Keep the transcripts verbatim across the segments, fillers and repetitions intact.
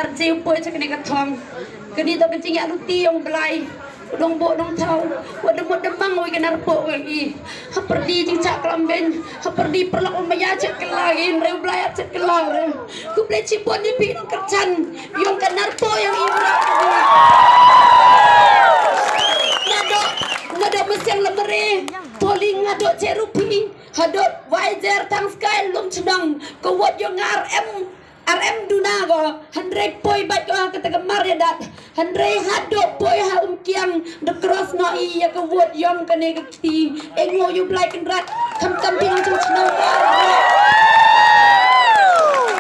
Ar jeu poi cha kane ka thong. Kane to ka jingïaluti ïong Blai. Nongbuh nongthaw. Wa da mut da mang wei ka Narpuh wei i. Hapyrdi jingchah klam beiñ. Hapyrdi pyrlok u maya chet kylla in reu Blai ar chet kylla reu. Khublei chibun ïa phi nongkyrchan. Ïong ka Narpuh ïong i. Nga doh, nga doh Masiang Lamare. Poli nga doh Cherupi. Haduh Waijer Thangskai Lumchnong. Ka wot ïong nga ar em Ar em duna ko, hynrei poi bad ko ha kata ka mar ïa dat, hynrei haduh poi ha Umkiang, da cross noh i ïa ka wot ïong kane ka kti, e ngo ïa u Blai Kynrad, khamtam phi nongchong chnong.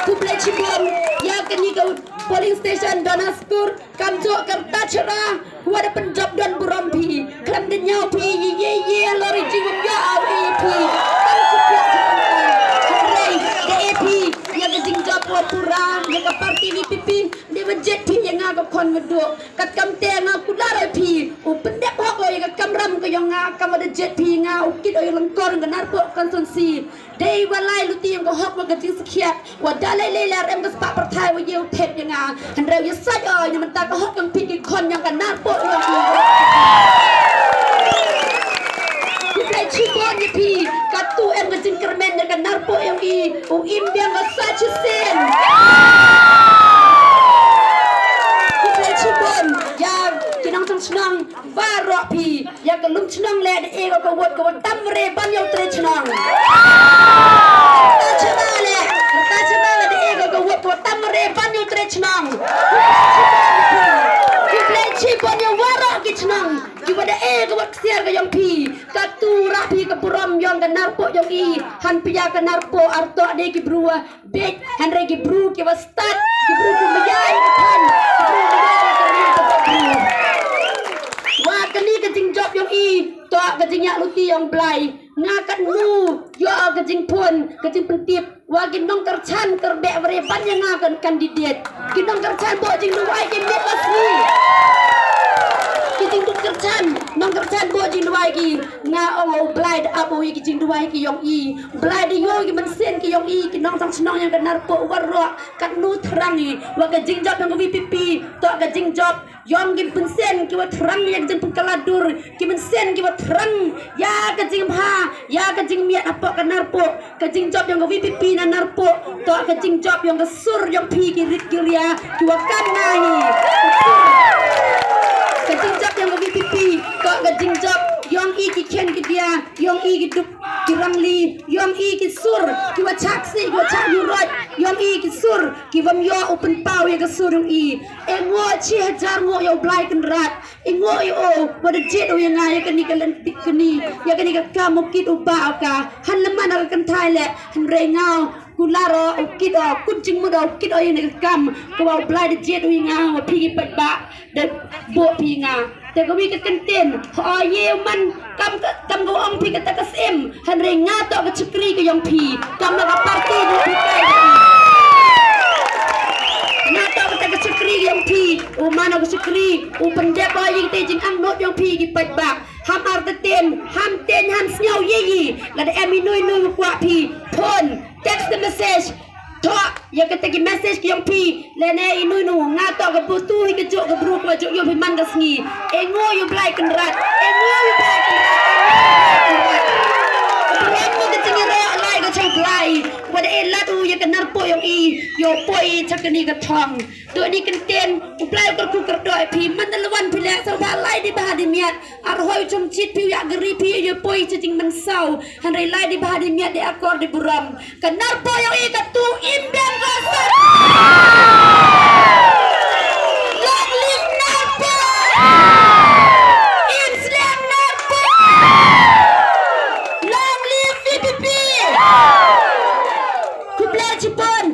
Khublei chibun, ïa kane ka polling station Donaskur, Kamjooh ka rta chara, wa da pynjop don burom phi. Khlem da ñiew phi, ye ye ye, lori jingum ya, aw e phi. Kam kupiak phi. Hynrei, da e phi, ïa ka jingjop wa pura, ïa ka party V P P, da wa jied phi, ïa nga ka khon nga duh. Katkam te nga kular e phi, u pyndep hok ïa ka kamram ka ïong nga, kam wa da jied phi nga, u kit o ïa lyngkor nga Narpuh constituency. Dei wa lai luti ïong ka hok wa ka jingsakhiat. Wa da lei lei lar em ka spah pyrthai wa ïew thet ïa nga. Hynrei ïa sait oi na mynta ka hok ïong phi ki khon ïong ka Narpuh ïong phi. Khublei chibun ïa phi. Katu em ka jingkyrmen ïa ka Narpuh ïong i. U im biang wa sa chisien. Khublei chibun ïa ki nongchong chnong. Baroh phi, ïa ka Lumchnong leh da e ko ka wot ka wa tam re ban ïa u Trai Chnong. Rta Chynna leh, Rta Chynna leh da e ko ka wot ka wa tam re ban ïa u Trai Chnong. Khublei chibun ïa waroh ki chnong, ki wa da e ka wot ksiar ka ïong phi. Katu rah phi ka burom ïong ka Narpuh ïong i, han pia ka Narpuh artoh de ki bru wa Bit, hynrei ki bru ki wa stad, ki bru ki maya ïa ka thaiñ, ki bru maya ïa ka ri ka bru. Wa kane ka jingjop ïong i, to ka jingïaluti ïong Blai. Nga katno, ïoh ka jingphone, ka jingpyntip, wa ki nongkyrchan kyrbeh wa re ban ïa nga kan candidate. Ki nongkyrchan bok jingduwai ki miet ka sngi. Ki jingduk kyrchan, nongkyrchan bok jingduwai ki. Nga ong u Blai da ap u ïa ki jingduwai ki ïong i. Blai da ïoh ki mynsiem ki ïong i, ki nongchong chnong ïong ka Narpuh waroh, katno thrang i, wa ka jingjop ïong ka V P P, to ka jingjop ïong ki mynsiem ki wa thrang ïa ka jingpynkylla dur, ki mynsiem ki wa thrang ïa ka jingbha, ïa ka jingmiat hapoh ka Narpuh, ka jingjop ïong ka V P P na Narpuh, to ka jingjop ïong ka sur ïong phi ki rit ki ria, ki wa kam ngai hi. Ka jingjop ïong ka V P P, to ka jingjop ïong i ki khian ki dia, ïong i ki dup ki rangli, ïong i ki sur, ki wa chak si, ki wa chak yurot, ïong i ki sur, ki wam ïoh u pynpaw ïa ka sur ïong i. E ngo chi hajar ngo ïa u Blai Kynrad, e ngo ïa u, wa da jied u ïa nga ïa kani ka lynti kani, ïa kani ka kam u kit u ba u ka, han lem man ka kynthai leh, hynrei nga, kular u kit u, kut jingmut u kit u ïa kani ka kam, ka wa u Blai da jied u ïa nga, wa phi ki paidbah, da bok phi nga. Te ka wi ka kyntien, ho ye u man kam ka, kam ka ong phi kata ka syiem, hynrei nga to ka chakri ka ïong phi, kam ka party du phi kai. Nga to kata ka chakri ka ïong phi, u man ka chakri, u pyndep ba ïing te jingangnud ïong phi ki paidbah. Ham artatien, ham tien, ham sngew ye ye, lada em inu inu u kwah phi, phone, text message, Thoh ïa kata ki message ki ïong phi, lane inu inu, nga to ka butu hi ka juk ka bru ka juk ïong phi man ka sngi. E ngo ïa u Blai Kynrad, e ngo ïa u Blai Kynrad, e ngo ïa u Blai Kynrad. Ka bru ka jingïarap lai ka jong u Blai. Wa da e lad u ïa ka Narpuh ïong i, ïa u poi cha kani ka thong. To ni kyntien, u Blai u kyrkhu kyrdoh ïa phi, man da la wan phi leh, sa u ba lai di bha di miat. Ar hoi u chong chit phi u ïa gari phi ïa poi cha jingmynsaw. Hynrei lai di bha di miat di akor di burom. Ka Narpuh ïong i katu im biang ka sat. Long live Narpuh. Im sliang Narpuh. Long live V P P. Khublei chibun.